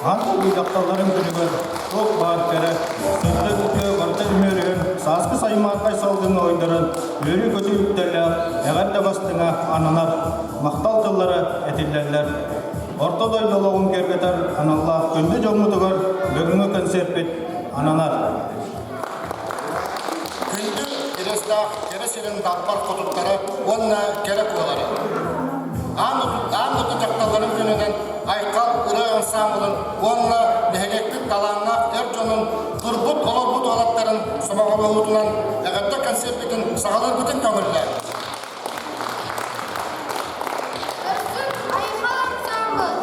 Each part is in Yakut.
Аан дойду дьахталларын күнүгэр туох баар кэрэ, сырдык үтүө барыта үмүөрүһэн, сааскы саймаархай салгыҥҥа ойдорон, үөрүү-көтүү үктэллээх эҕэрдэ бастыҥа ананар, махтал тыллара этиллэллэр. Орто дойду олоҕун киэргэтэр аналлаах күндү дьоммутугар бүгүҥҥү концерпит ананар. Күндү кириэстээх кэрэ сирин далбар хотуттара уонна кэрэ куолара. Аан аан дойду дьахталларын күнүнэн Айхал ырыа ансаамбылын уонна нэһилиэкпит талааннаах эр дьонун турбут олорбут уолаттарын сомоҕолоһуутунан эҕэрдэ концерпитин саҕалыырбытын көҥүллээн. Айхал ансаамбыл!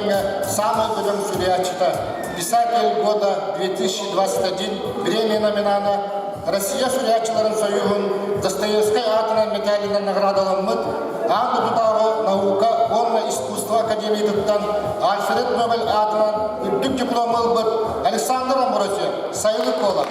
кэмҥэ саамай бөдөҥ суруйааччыта, Писатель года 2021 премия номинана, Россия суруйааччыларын союһун Достоевскай аатынан медалынан наградаламмыт Аан дойдутааҕы наука уонна искусство академиятыттан Альфред Нобель аатынан үрдүк диплом ылбыт Александр Амбросьев Сайылык буолар.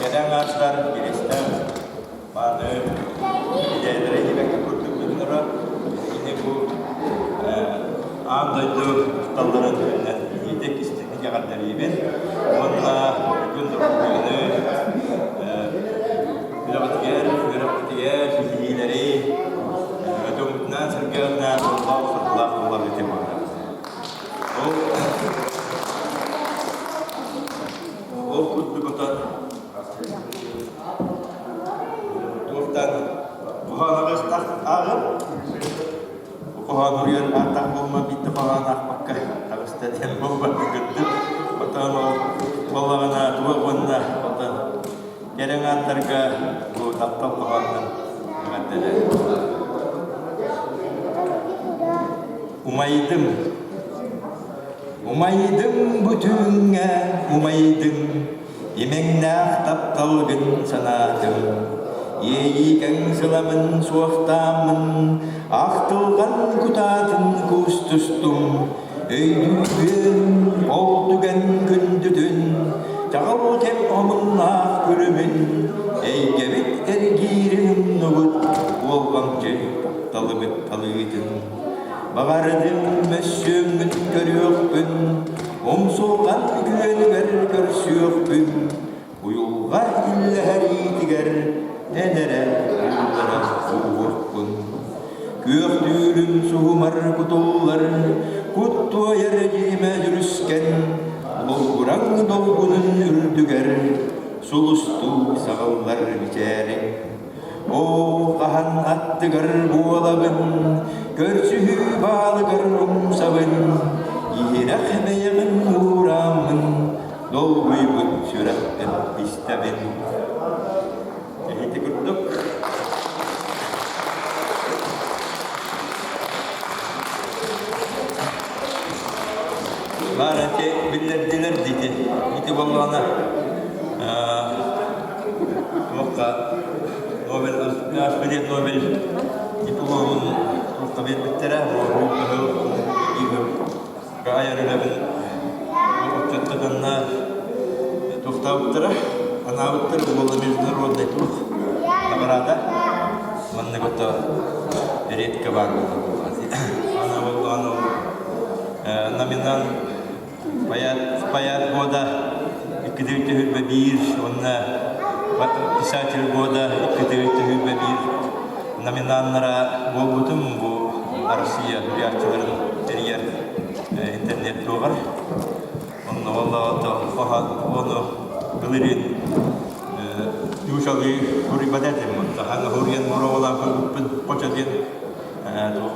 Кэлэн аастар Киристэн бааны идеялары диэбэккэ курдук гыннара биһигини бу аан дойду дьахталларын күнүнэн итиитик истиҥник эҕэрдэлиибин уонна бүгүн доруобуйаны үлэҕитигэр, үөрэххитигэр ситиһиилэри дьоммутунаан сэргэҕитинээн дьоллоох-соргулаах буоларгытын баҕарабын. Ол Ол курдук отон туохтан туһанаҕыстах ааҕын. Хоһоон уруйар ааттаах буолма биирдэ хоһоон аахпакка таҕыста диэн буолбакка кырдьык. Оттон ол буоллаҕына туга уонна оттон кэрэҥ ааттарга бу таптал хоһоонунан эҕэрдэлэр. Умайдым Умайдым бу түүҥҥэ, умайдым, имэҥнээх тапталгын санаатым. Иэйиикэҥ сыламын суохтааммын, ахтылҕан кутаатын куустустум. Өйдүүбүн ол түгэн күндүтүн, чаҕыл кэм омуннаах күлүмүн, эйгэбит эргиирин умнубут уолҕамчы тапталыбыт талыытын. Баҕардым мөссүөммүн көрүөхпүн, умсулҕан күөнүгэр көрсүөхпүн, уйулҕа иллэһэриитигэр эн эрэ ууллара ууһуохпун. Күөх түүлүм суһумар кутуллар, кут туойар дьиримэ дьүрүскэн, долгураҥ долгунун үрдүгэр сулустуу саҕыллар мичээриҥ. Оо, хаһан аттыгар буолабын, көрсүһүү баалыгар умсабын, иһирэх бэйэҕин уурааммын, долгуйбут сүрэхпин истэбин. Эһити курдук. Баар эти биллэрдилэр дити. Ити буоллаҕына Туохха Нобель Альфред Нобель дипломун туохха биэрбиттэрэ айар үлэбин отчуттатанна туохтаабыттара анаабыттар буолла международный туох награда маннык ото редко баар буолла ана буоллаҕына номинант Поэт года 221 уонна писатель года 221 номинаннара буолбутум бу Россия суруйааччыларын тэрийэр интернет туоҕар. Онно ону былырыын нуучалыы суруйбат этим. Хаһан суруйан моровалаан көрбүппүн хочо диэн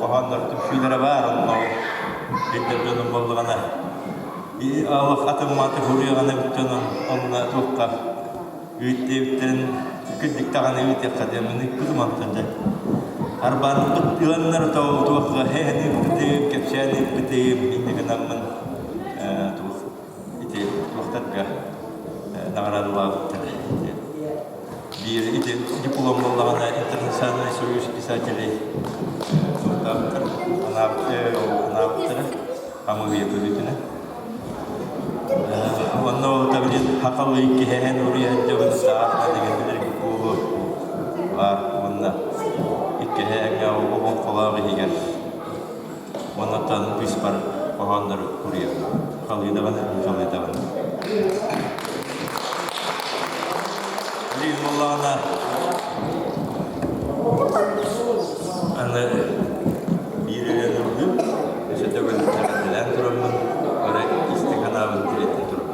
Хоһооннор түмсүүлэрэ баар, онно биллэр дьонум буоллаҕына олох атын мааты суруйаҕына дьонун онно туохха үүттээбиттэрин кырдьык даҕаны ыытыахха диэн ыыппытым онтон дьэ арбааннаппыт ыланнар туохха һээн ыыппытым кэпсээн ыыппытым инньэ гынаммын туох ити туохтарга наҕараадалаабыттар биир ити диплом буоллаҕына интернациональный союз писателей суохтаабыттар анаабыттара хамыыһыйа көрүүтүнэн уонна ол табилин хахалы киһэһэн уруйан дьабын саах деген билэрги буолу баар уонна иккиһээҥҥэ олоҥхолоох иһигэр Оннуттан быыспар хоһооннору суруйар. Халыы даҕаны, халыы даҕаны. Билигин буоллаҕына аны биир ырыаны ыллым, өссө төгүл эҕэрдэлээн тураммын, бары истиҥ санаабын тириэрдэ турабын.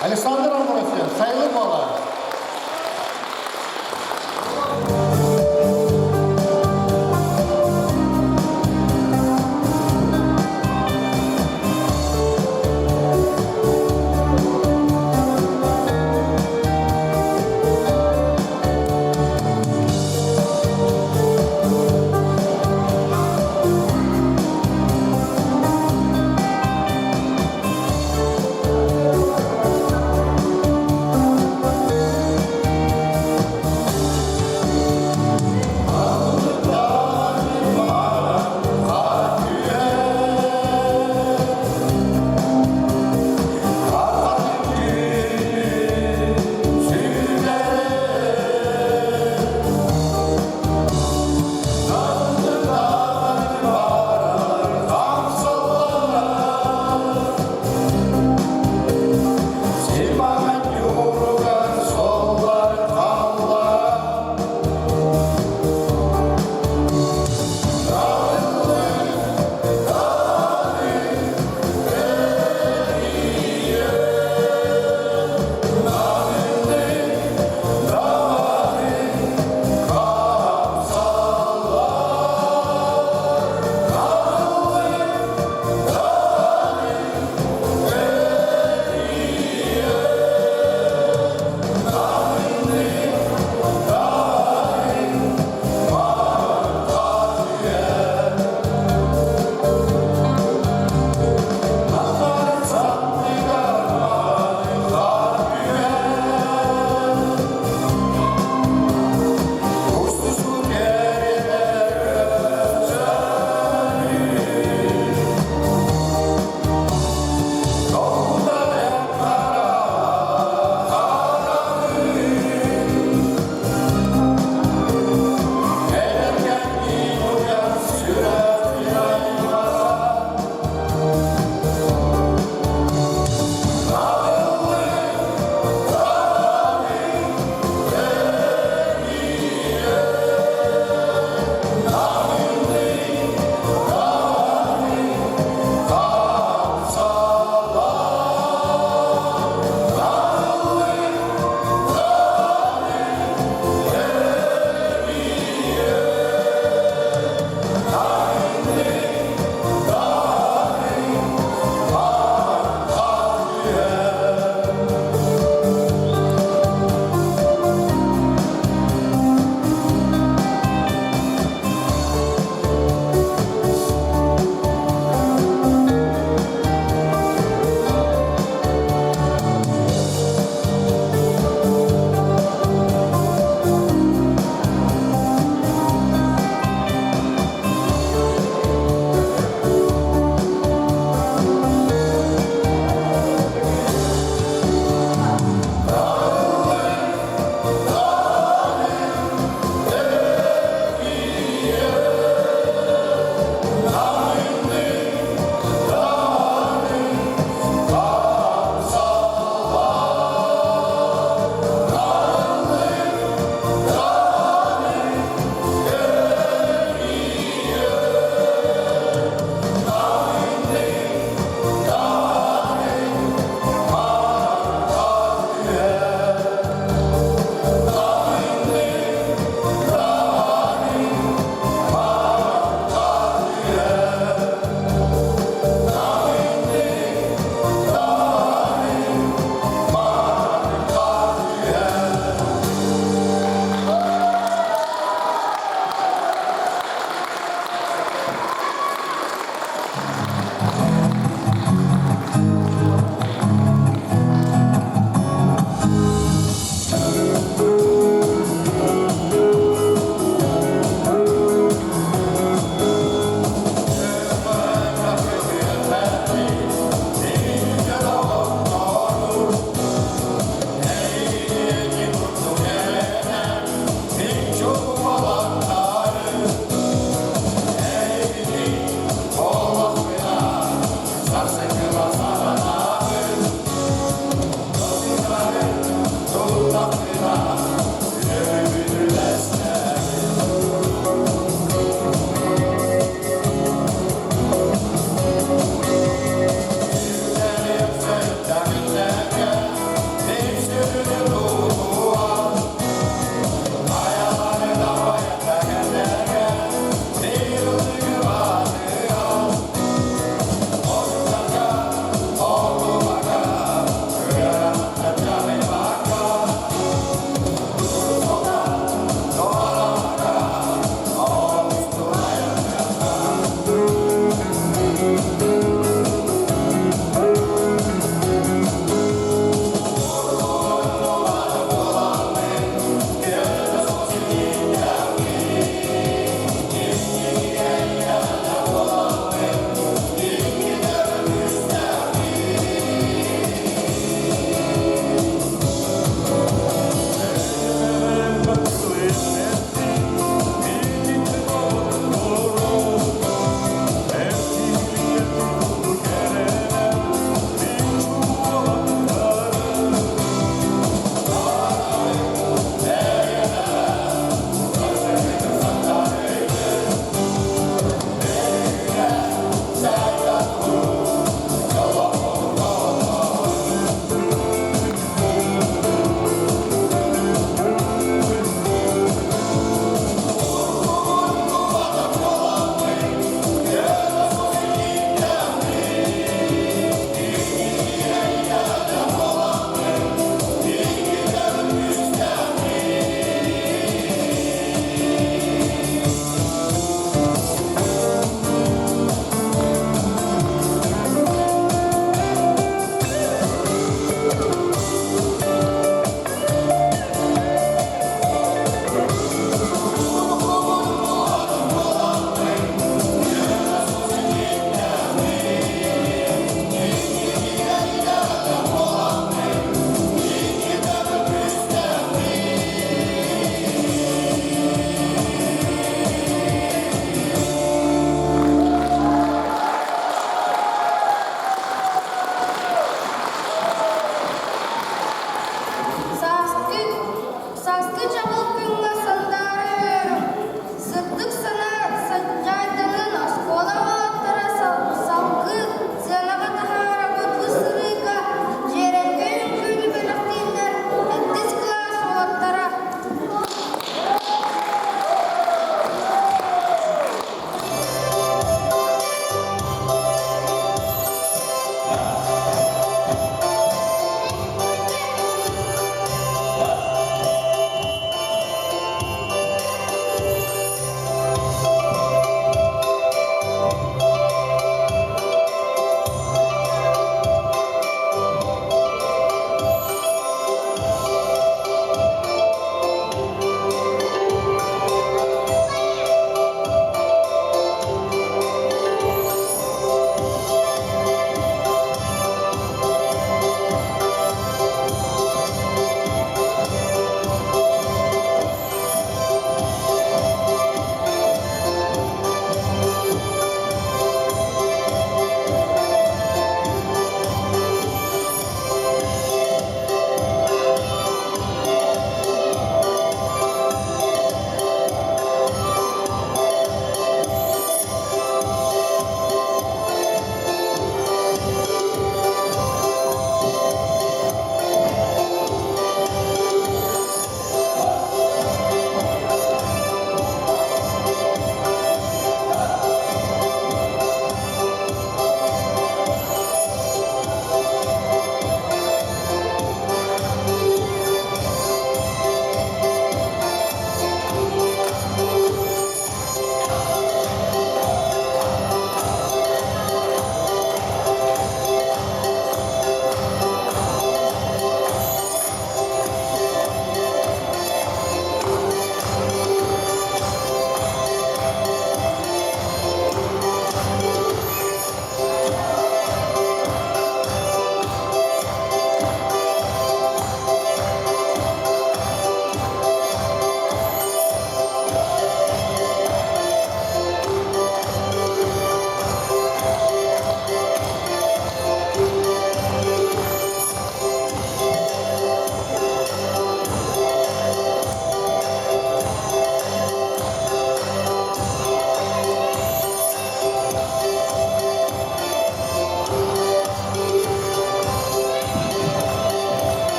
Александр Амбросьев, Сайылы Бола.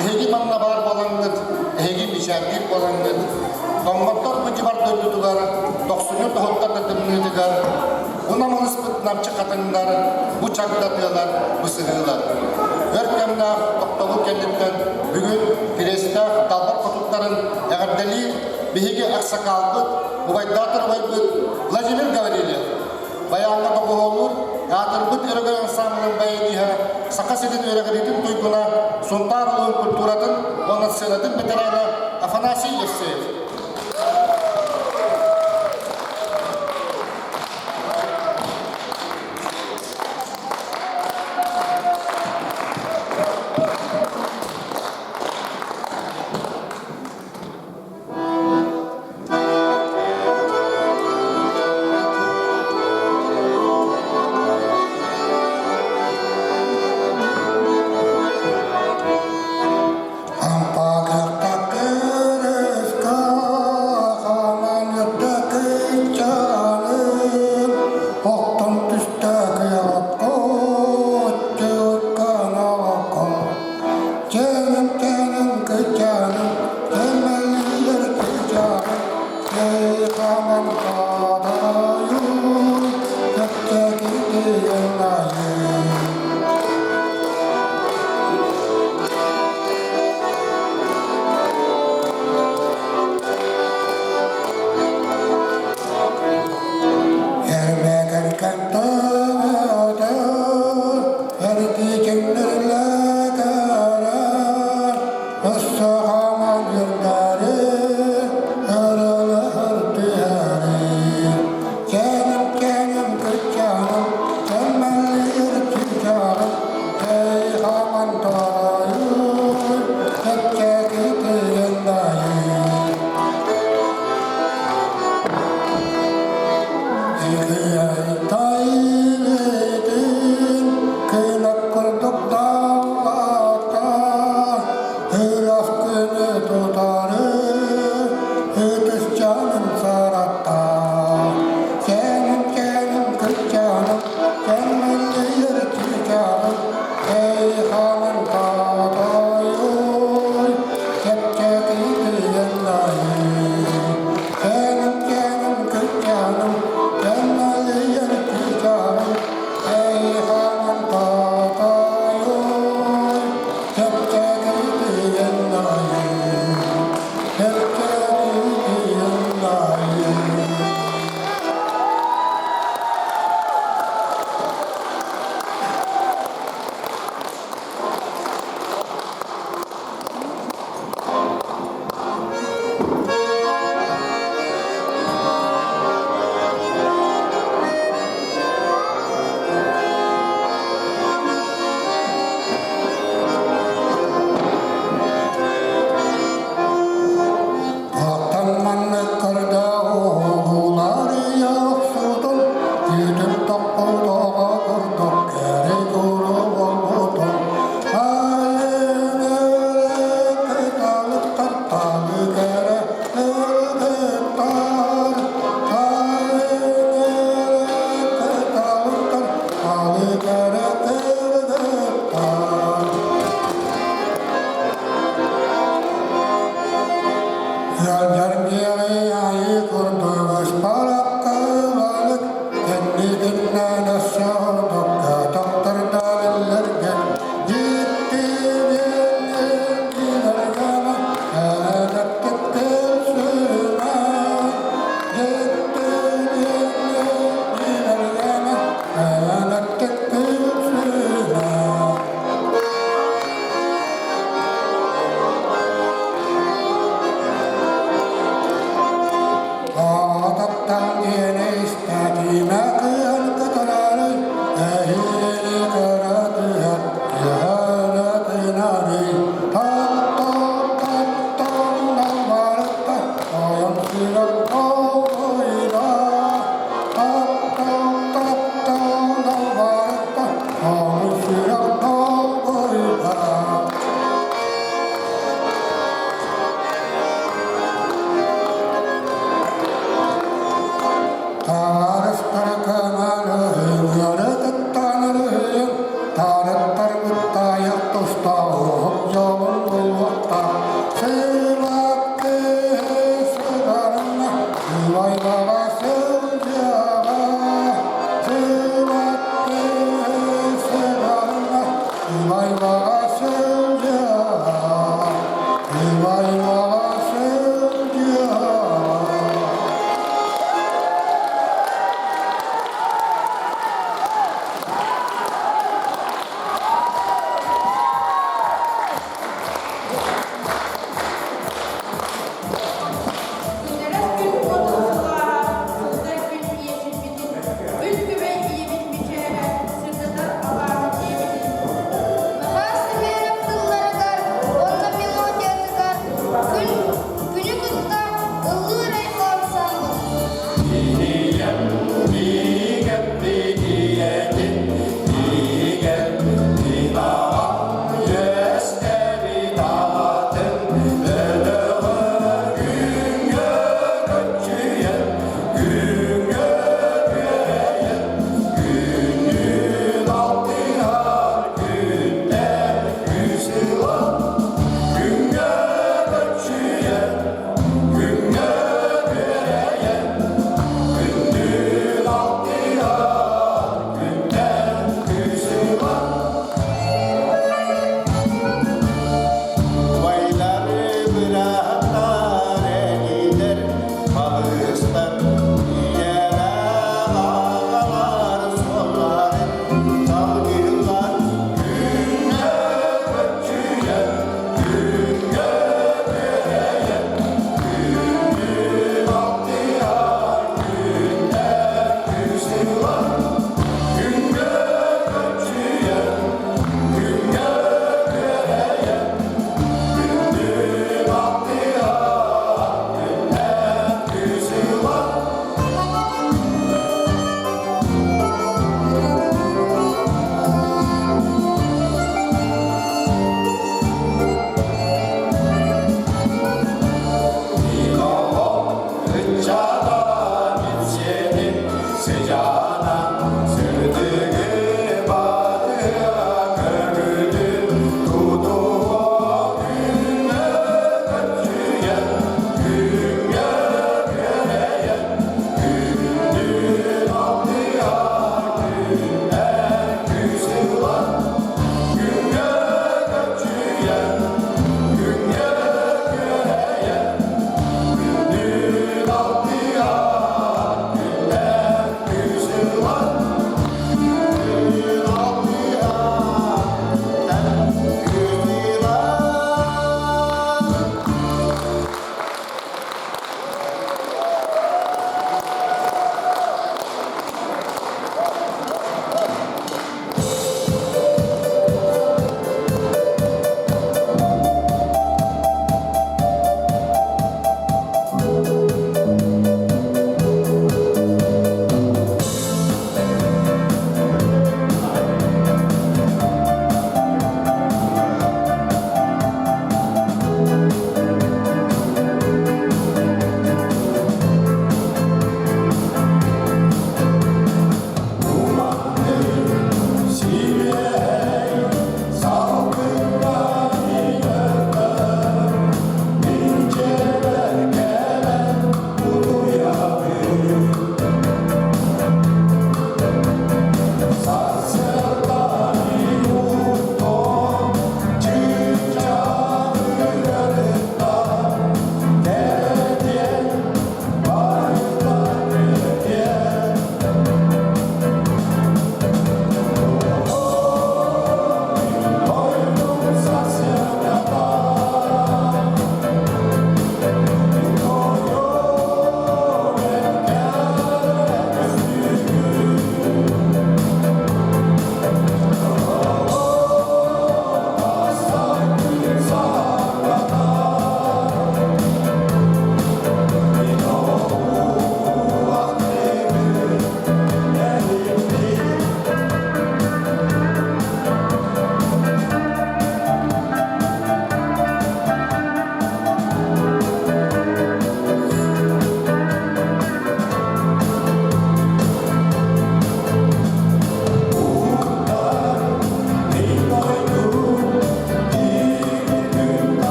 Эһиги манна баар буолаҥҥыт, эһиги мичээрдиир буолаҥҥыт, тоҥмоттор бу дьыбар дойдутугар, тохсунньу тоһуттар да тымныытыгар, бу намылыспыт намчы хатыҥнар, бу чагда тыалар, бу сыһыылар. Өр кэмнээх тохтобул кэнниттэн бүгүн Кириэстээх далбар хотуттарын эҕэрдэлиир биһиги аксакаалбыт, убайдаатар убайбыт Владимир Гаврильев. Байааҥҥа доҕуһуоллуур аатырбыт Өрөгөй ансаамбылын баяниһа, Саха сирин үөрэҕириитин туйгуна, Сунтаар улууһун культуратын уонна сценатын бэтэрээнэ Афанасий Евсеев. Оттон түстээх Чэҥин-чэҥин кыччаанын, кэмэллэр кыччаанын, кэй-хаман хаадайын, чэпчэкитийэн айын. Thank you. Thank you. Оттон маннык көрдөөх охсуутун, түүтүн топпутоҕо курдук кэри-куру буолбутун, айыҥыры кыталыктар талы кэрэ ыргыттар, айыҥыры кыталыктар талы кэрэ кыргыттар. Ыалдьар айыы курдук ыспараккаланык кэннигиннэн өссө ордукка тохтордооллэргэ Thank you. Тааттан диэни истэтимэ кыһын кытарары, эһиили кыра түһэн, түһэрэ тыынары. Таттан далбарытта, тойон сүрэх толкуйда. Таттан далбарытта, тойон сүрэх толкуйда. Таарыстара көмөлөһүн, өрө кыттан өрүһүйэн, таарыттар кыттаайах тустаах дьолун булуохтаах. Сылат кыыһы сыгарына, Сылайбаҕа сылдьыаҕа. Сылат кыыһы сыгарына, Сылайбаҕа сылдьыаҕа. Сылайбаҕа сылдьыаҕа. Күндэлэс күн уотун сылааһа, сылтар күн ийэ сирбитин, күн күбэй ийэбит мичээрэ, сырдатар алааһын диэбитин.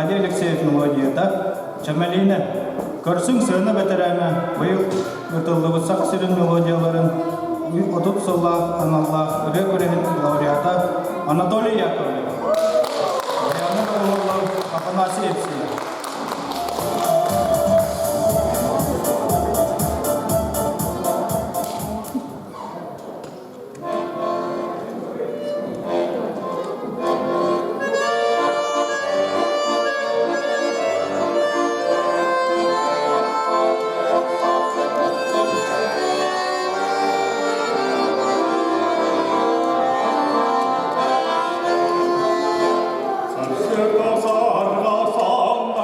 Аркадий Алексеев мелодията, Чэмэлиинэ, көрсүҥ сыана бэтэрээнэ быйыл ыытыллыбыт Саха сирин мелодияларын 30 сыллаах аналлаах ырыа күрэһин лауреата Анатолий Яковлев. Баяны доҕуһуоллар Афанасий Евсеев. Сарсыарда сарга саҥна.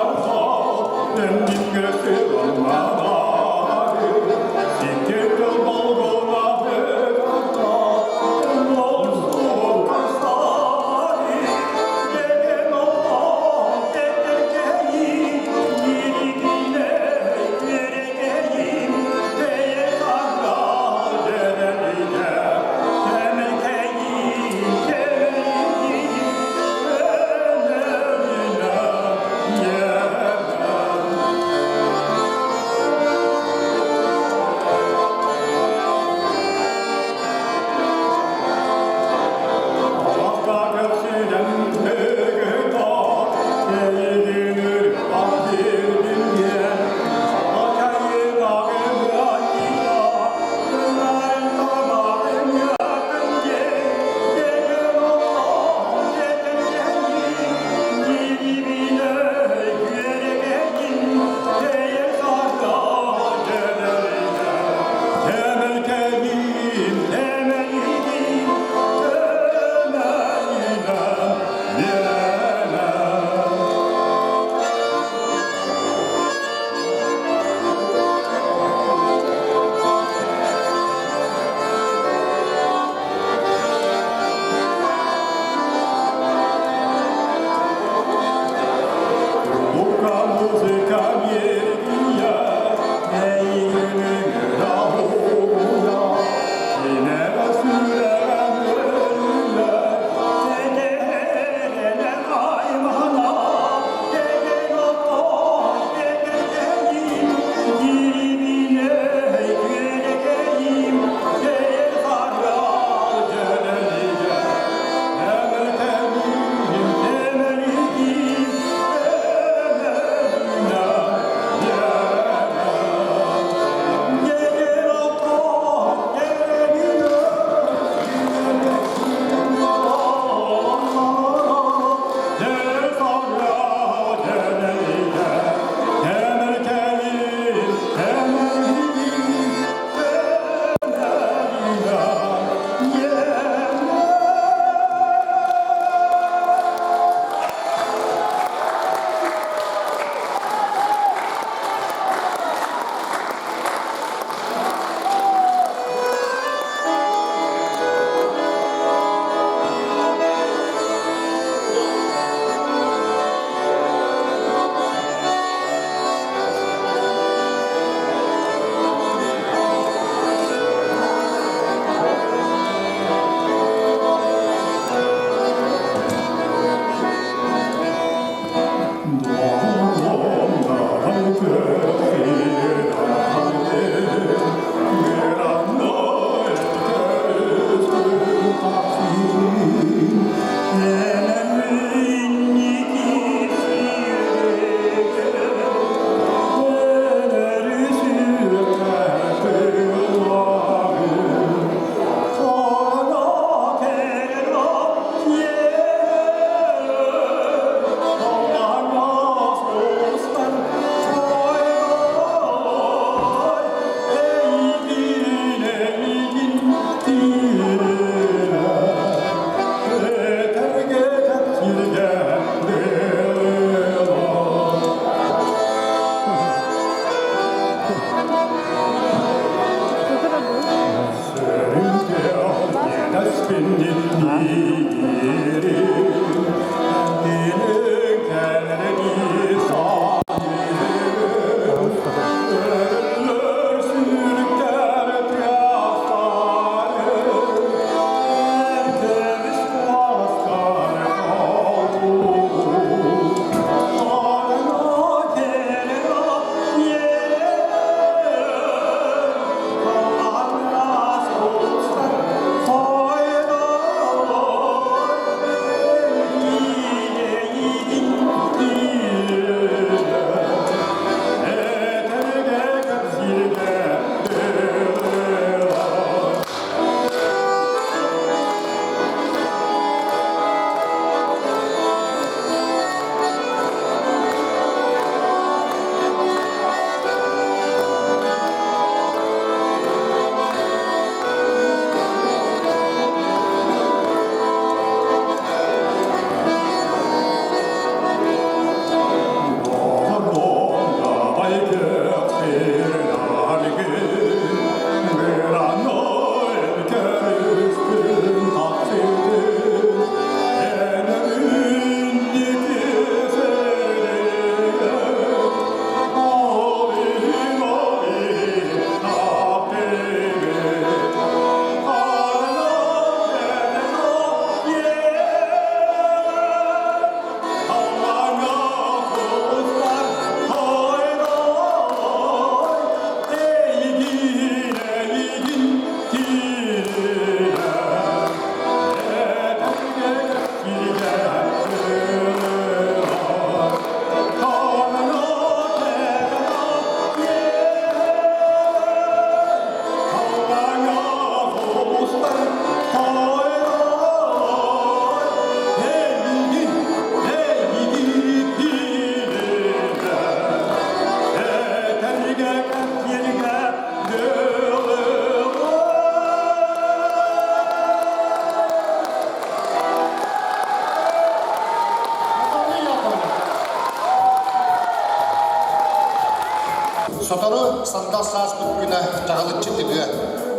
Сотору сандал сааспыт күнэ чаҕылыччы тыгыа,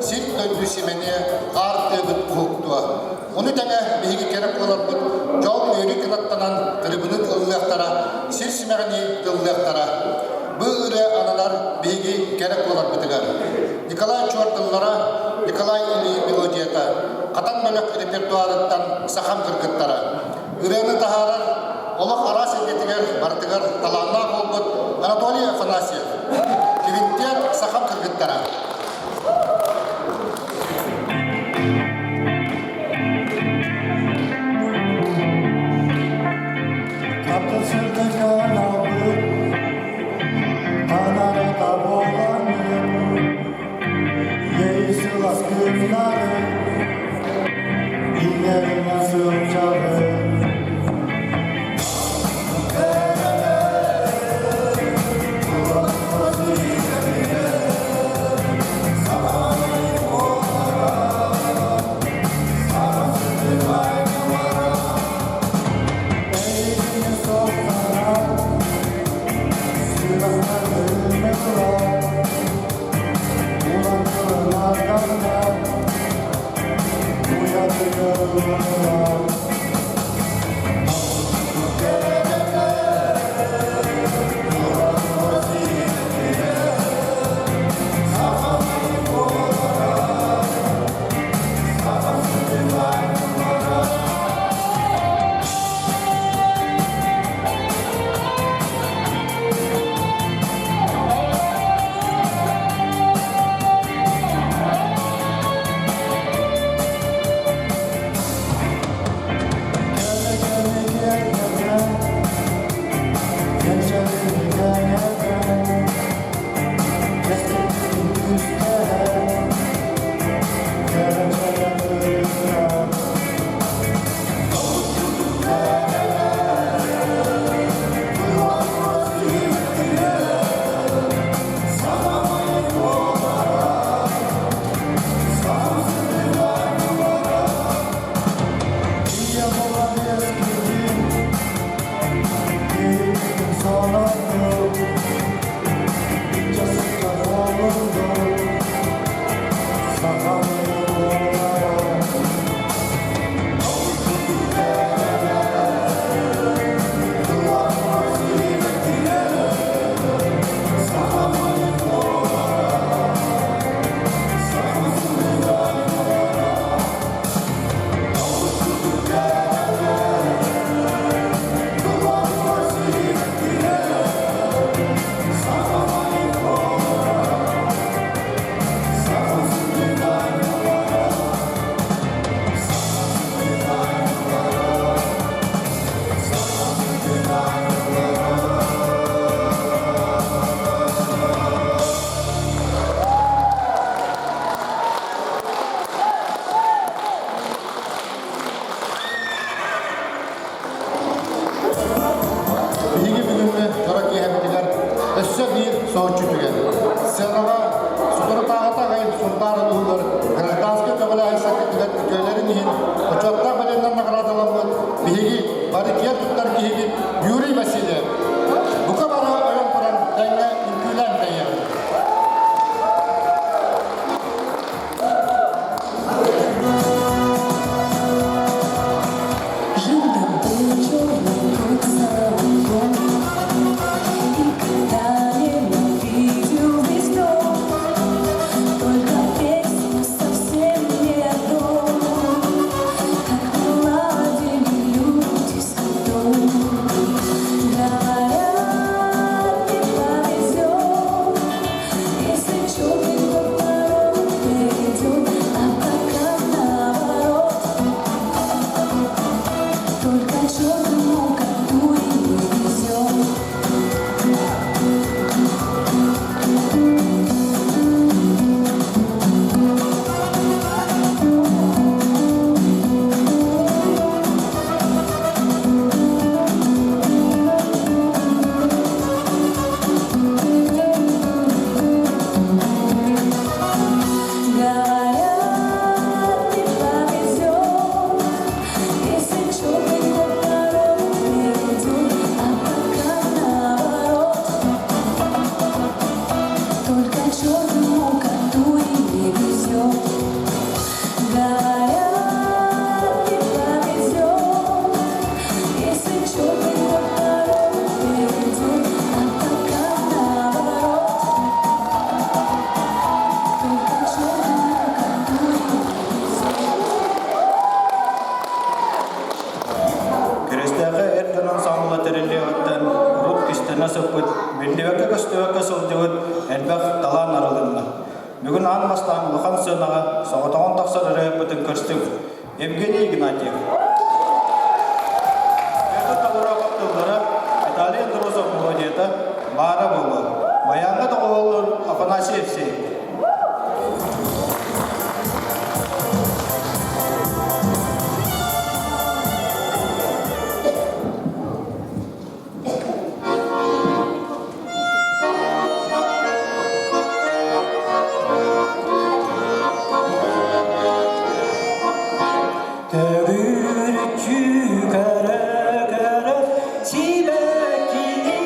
сир дойду симэниэ, хаар тыабыт уһуктуо. Ону тэҥэ биһиги кэрэ куоларбыт дьол үөрүү кынаттанан кырыбынын ыллыахтара, сир симэҕинии тыллыахтара. Бу ырыа ананар биһиги кэрэ куоларбытыгар. Николай Чуор тыллара, Николай Ильин мелодията, Хатан бөлөх репертуарыттан сахам кыргыттара. Ырыаны таһаарар олох араас эйгэтигэр барытыгар талааннаах буолбут Анатолий Афанасьев. Квинтет сахам кыргыттара. Биһиги бүгүҥҥү дьоро киэһэбитигэр өссө биир соһуччу түгэн. Сценаҕа соторутааҕыта аҕай Сунтаар улууһугар гражданскай көҕүлээһин саккытыгар үтүөлэрин иһин бочуоттаах бэлиэнэн наҕараадаламмыт биһиги бары киэн туттар киһибит Юрий Васильев. Бука бары ойон туран тэҥҥэ үҥкүүлээн тэйиэҕиҥ. Жил там был черный кот соловьем, Никогда не увидел весь дом, Только песню совсем не о том, Как наладили люди с котом. кистэнэ сыппыт, биллибэккэ-көстүбэккэ сылдьыбыт элбэх талаан арылынна. Бүгүн аан бастаан улахан сыанаҕа соҕотоҕун тахсар ырыаһыппытын көрсүҥ. Евгений Игнатьев. Петр Табурахов тыллара, Виталий Андросов мелодията баара буолуо. Баяҥҥа доҕуһуоллуур Афанасий Евсеев. Төгүрүччү көрө-көрө сибэккини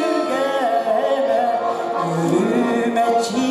үгэмэ, үрүмэччи.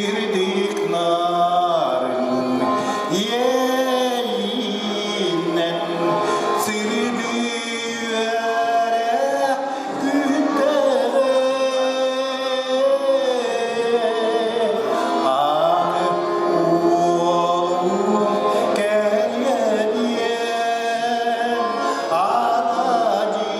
Сырдык нарын иэйиинэн сырдыы эрэ күндэҕэ Аны уолум кэлиэ Анадилан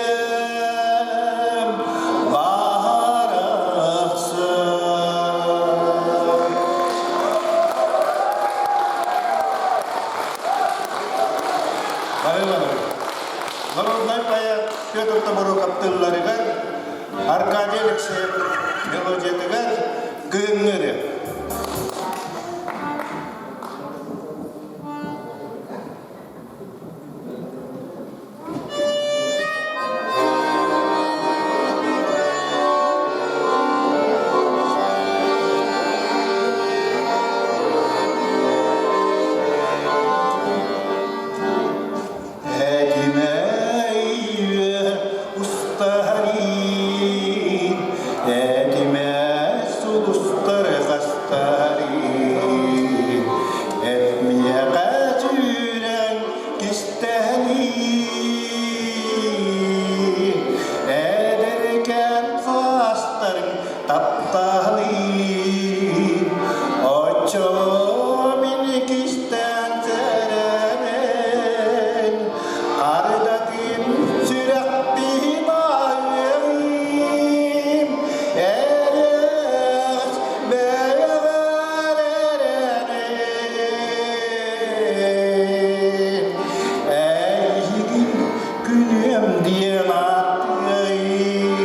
Күннийэм баарахсар. Барылары. Народнай поэт Петр Тобуруков тылларыгар, Аркадий Алексеев мелодиятыгар Кыһыҥҥы Этимэ устарин, этимэ сулустары хастарин, этмиэхэ сүүрэн кистэһэлиин, эдэркээн хаастарыҥ таптаһалыын, оччо мин кистээн сэрэнэн, ардатын сүрэхпин аайым, эрэс бэйэҕэр эрэнэн, эйигин күнүөм диэн ааттыайым.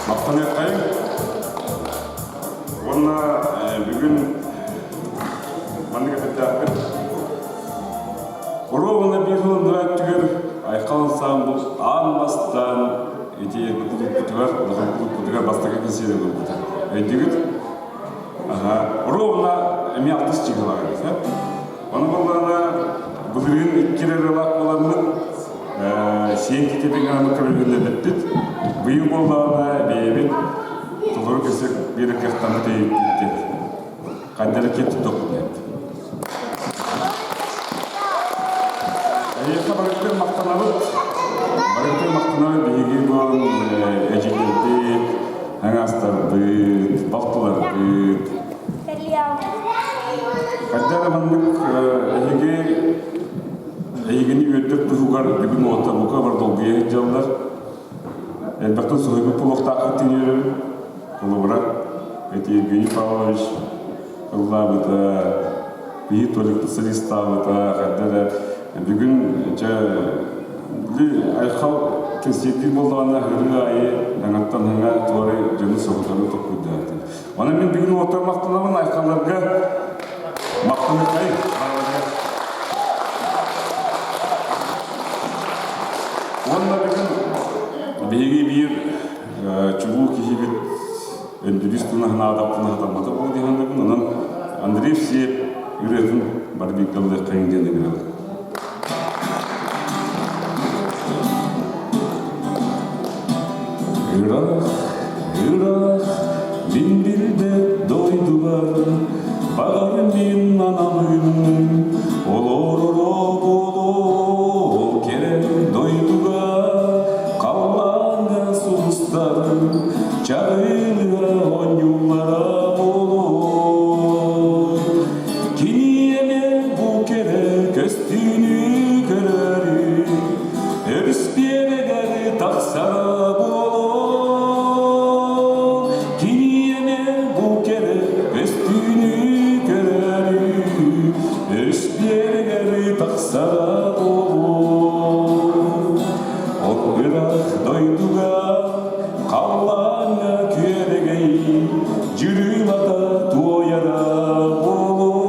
Махтаныаххайыҥ. Уонна бүгүн маннык эппиттээхпит. Оруобуна биир сылын өттүгэр Айхал ансаамбыл аан бастаан ити кулууппутугар, улахан кулууппутугар бастакы кэнсиэри ылбыта. Өйдүүгүт? Аха. Оруобуна эмиэ алтыс чыгылаах эбит. Ону буоллаҕына былырыын икки эрэ ырыалаах буоламмыт сиэн китибин гынан көрүлүннэрбиппит. Быйыл буоллаҕына бэйэбит толору кэсик биир кыахтаммыт өйүппүт. Ханна киэп тутуохпут диэт. Эйиэхэ барытын махтанабыт. Барытын махтанабыт биһиги буолан эдьиийдэрбит, аҥаастарбыт, балтыларбыт. Хайда эрэ маннык эһиги эйигини үөрдэр туһугар бүгүн уота бука бар долгуйа сылдьаллар. Элбэхтэн суһуйбут буолуохтааххыт диэн үөрэбин. Холобура, ити Евгений Павлович ыллаабыта, биһи Толикпыт солистаабыта, хайда эрэ бүгүн дьэ Айхал кэнсиэрдиир буоллаҕына ырыа аайы аҥаттан аҥа туорай дьону соһутары токкуйдаатым. Онон мин бүгүн уоттар махтанабын Айхалларга махтаныххайын Уонна бүгүн биһиги биир чулуу киһибит Өндүрүс тунаһынаадаппына хатаммата буол диһаннабын. Онон Андрей Евсеев ырыатын бары бииргэ ыллыаххайын диэн ыҥырабын. Ыраах, ыраах, мин билбэт дойдубар, баҕар мин аналым, олороро буолуо кэрэ дойдуга, халлааҥҥа сулустар, чаҕылыа оонньуулара буолуо. Кини эмэ бу кэрэ көстүүнү көрөрү, өрүс биэрэгэр тахсара буолуо. Кини эмэ бу кэрэ көстүүнү көрөрү, өрүс биэрэгэр тахсара буолуо. Ол ыраах дойдуга халлааҥҥа күөрэгэй дьырылата туойара буолуо.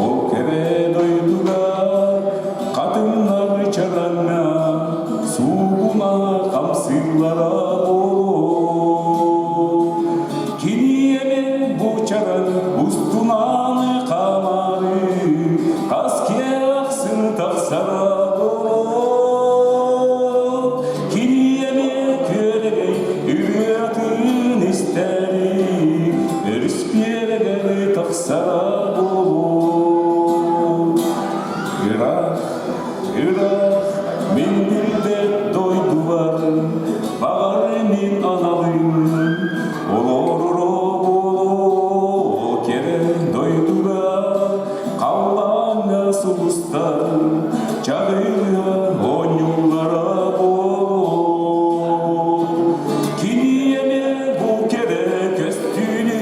Ол кэрэ дойдуга хатыҥнар чараҥҥа суугуна хамсыыллара буолуо. Кини бу чараҥ устунан хаамаары хас киэхсин тахсара буолуо. Кини күөрэгэй ырыатын истэри өрүс биэрэгэр тахсара буолуо. Ыраах, ыраах, мин билбэт дойдубар, баҕар мин аналым, олороро буолуо кэрэ дойдуга, халлааҥҥа сулустар, чаҕылыа оонньууллара буолуо. Кини эмэ бу кэрэ көстүүнү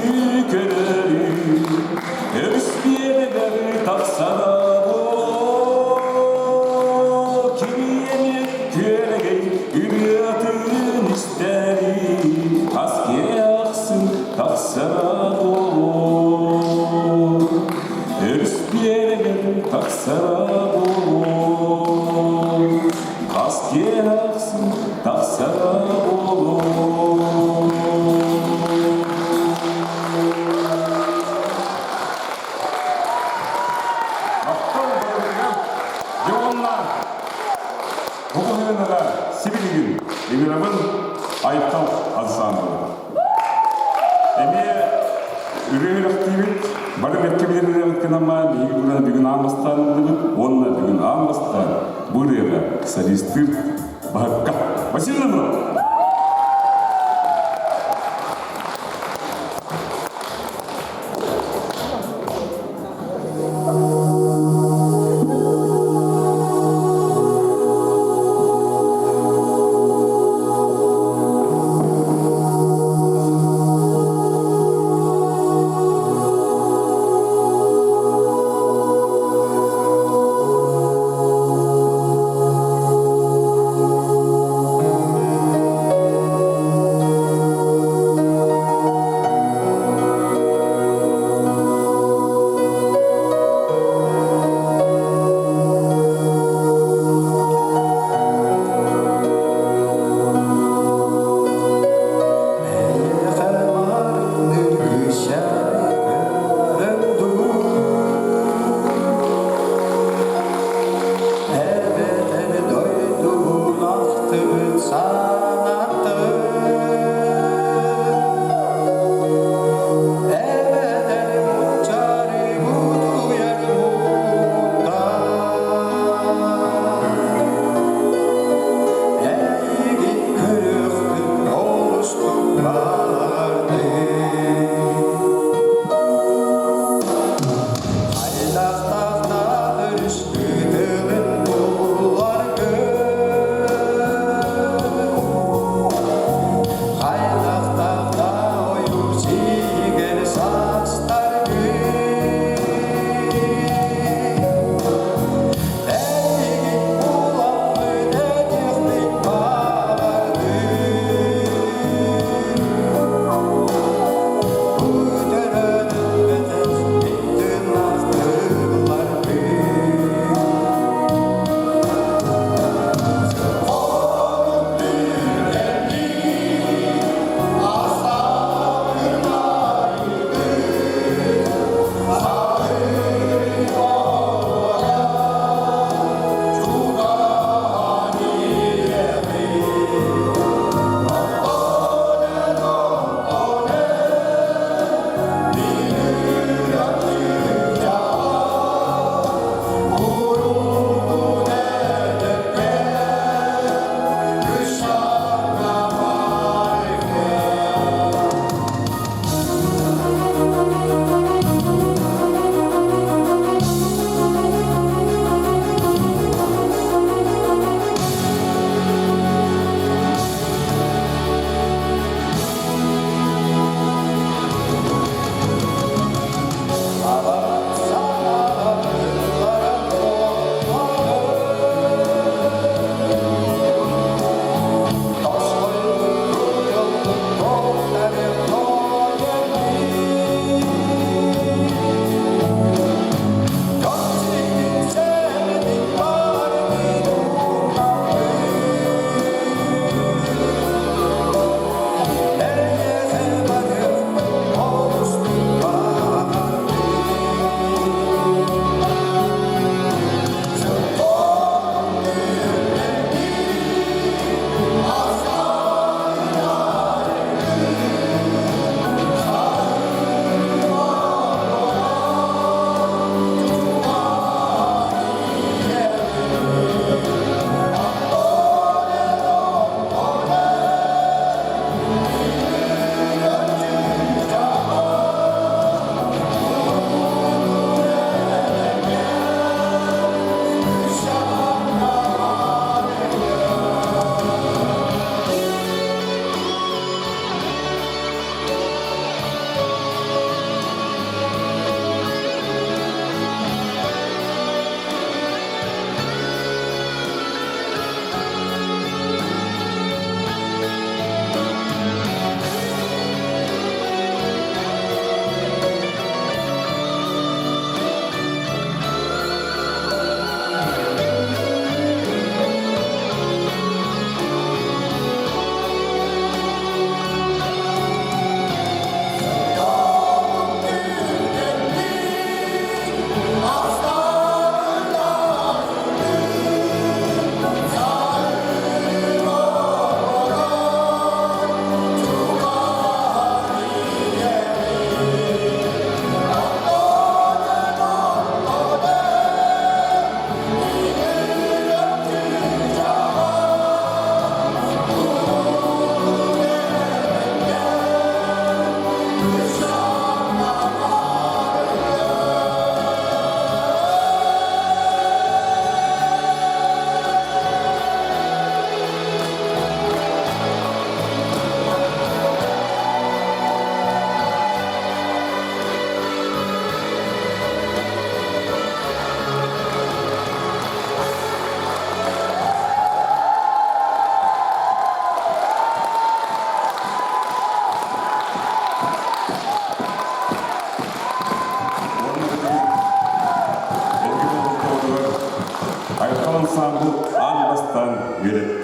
көрөрү, өрүс биэрэгэр тахсара буолуо. Кини эмэ күөрэгэй ырыатын истэри, хас киһи ахсын тахсара буолуо. Өрүс биэрэгэр тахсара буолуо. Хас киһи ахсын тахсара буолуо. Махтал барытыгар дьэ уонна бу быһыыныга сибилигин ыҥырабын Айтал ансаамбылы. Эмиэ үрүө-үрэхтиибит, бары бэркэ билэр ырыабыт гынама биһиги бураны бүгүн аан бастаан ыллыбыт уонна бүгүн аан бастаан бу ырыаҕа солистыыр Баһыкка Василий Иванов.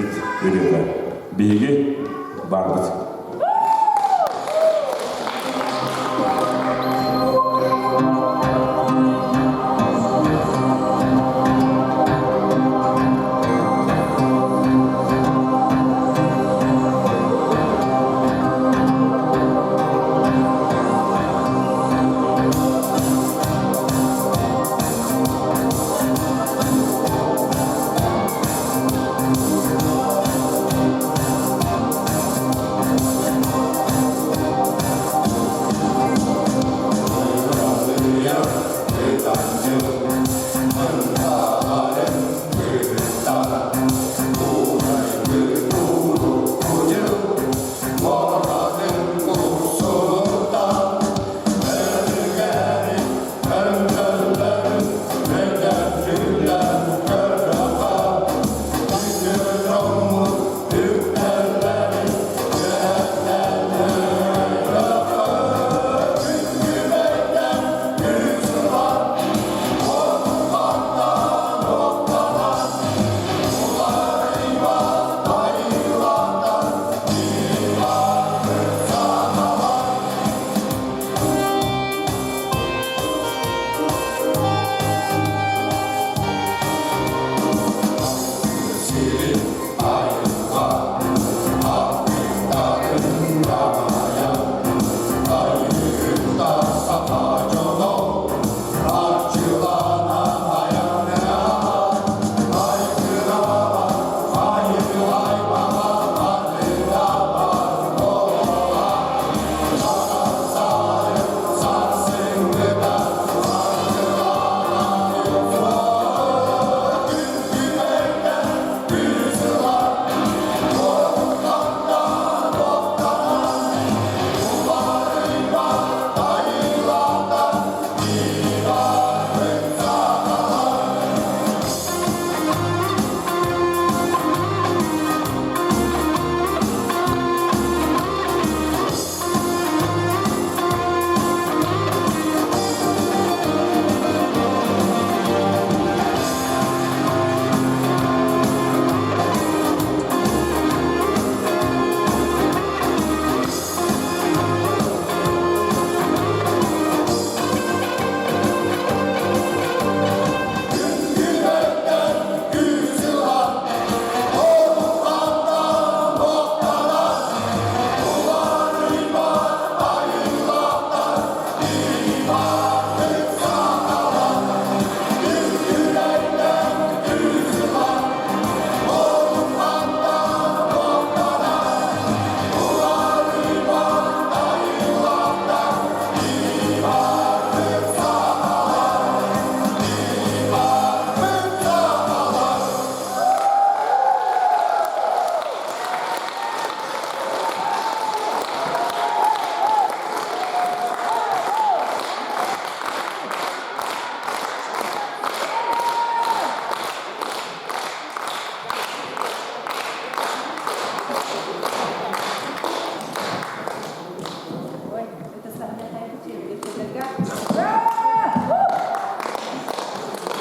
нэһилиэкпит ырыата. Биһиги баарбыт.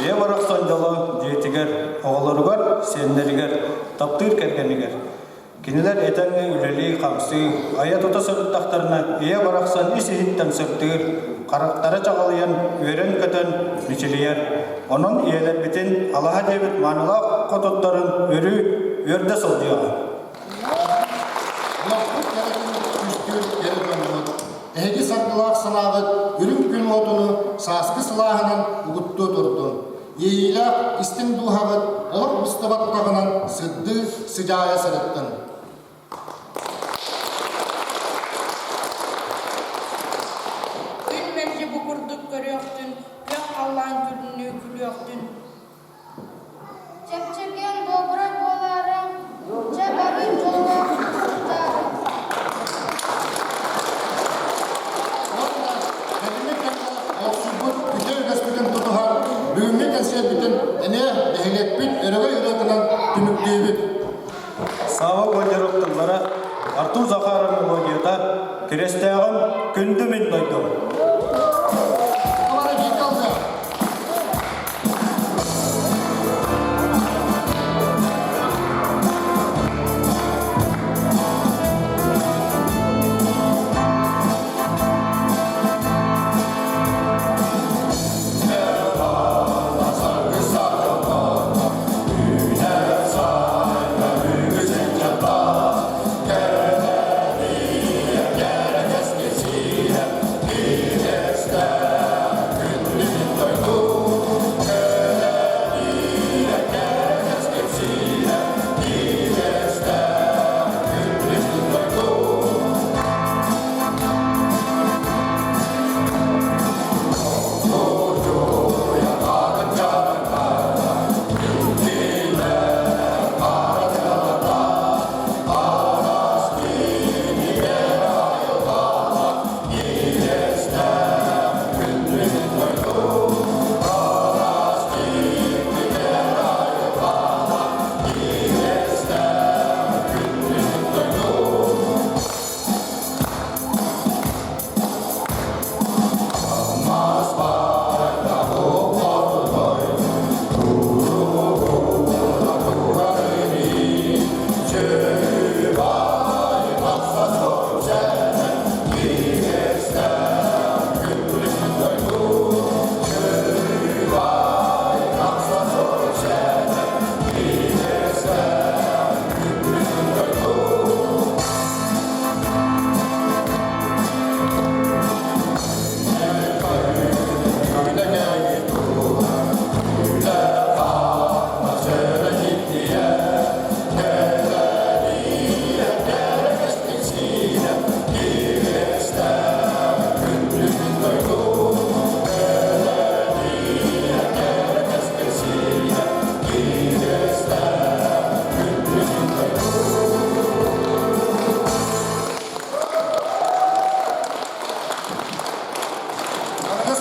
Ийэ барахсан дьоло дьиэтигэр, оҕолоругар, сиэннэригэр, таптыыр кэргэнигэр. Кинилэр этэҥҥэ үлэлии-хамсыы, айа-тута сырыттахтарына ийэ барахсан ис-иһиттэн сырдыыр, харахтара чаҕылыйан, үөрэн-көтөн мичилийэр. Онон ийэлэрбитин алаһа диэбит маанылаах хотуттарын өрүү үөрдэ сылдьыаҕа. Олохпут кэрэтин түстүүр кэрэ дьоммут, эһиги саргылаах санааҕыт үрүҥ күн уотуну сааскы сылааһынан угуттуо турдун. Иэйиилээх истиҥ дууһаҕыт олох быстыбаттаҕынан сырдыы сыдьаайа сырыттын. Күн мэлдьи бу курдук көрүөхтүн, күөх халлаан күлүнүү күлүөхтүн. Чэпчэкиэн добра буолаарыҥ, чэ бары дьоллоох сылдьаарыҥ. Уонна кэлиҥҥи кэмҥэ олохсуйбут үтүө үгэспитин тутуһан, бүгүҥҥү кэнсиэрбитин эмиэ нэһилиэкпит өрөгөй ырыатынан түмүктүүбүт. Сава Гончаров тыллара, Артур Захаров мелодията, Кирэстээҕим күндү мин дойдум. Бары бииргэ алгыах.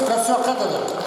Көрсүөххэ дылы.